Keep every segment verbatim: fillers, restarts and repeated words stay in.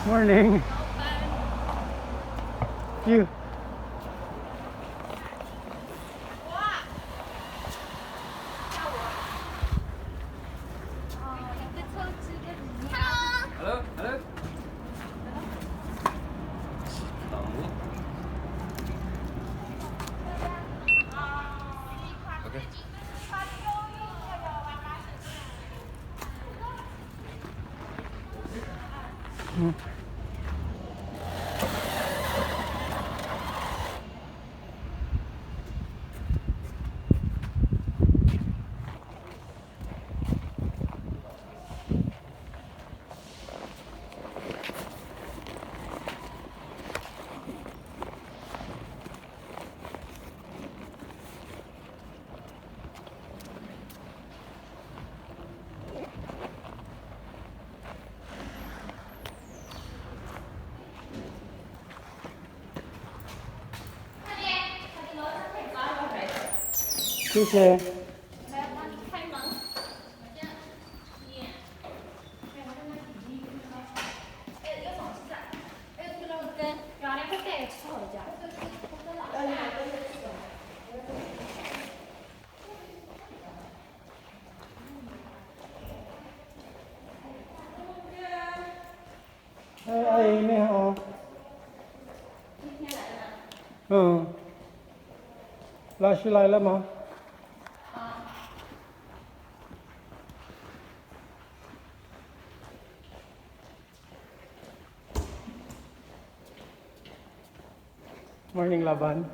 Morning. You. Hello, hello. Okay. Teacher. Ay, ay, ini, o. Oo. Wala sila, ila, ma. Morning, Laban.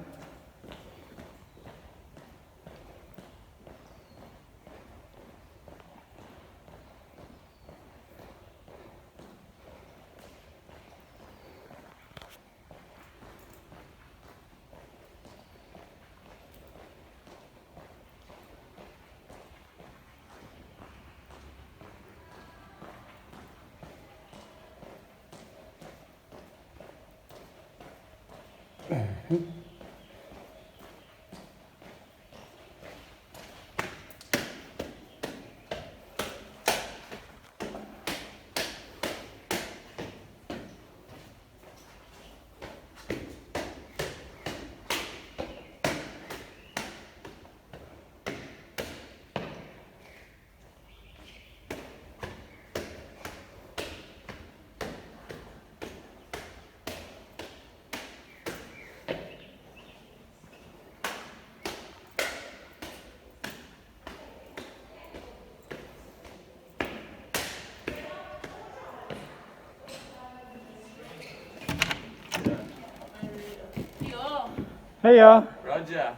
Hey, y'all. Roger.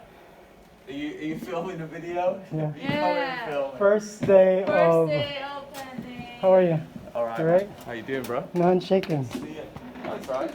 Are you, are you filming the video? Yeah. Yeah. First day of, first day of pandemic. How are you? All right. All right. How you doing, bro? No, I'm shaking. Yeah. That's all right.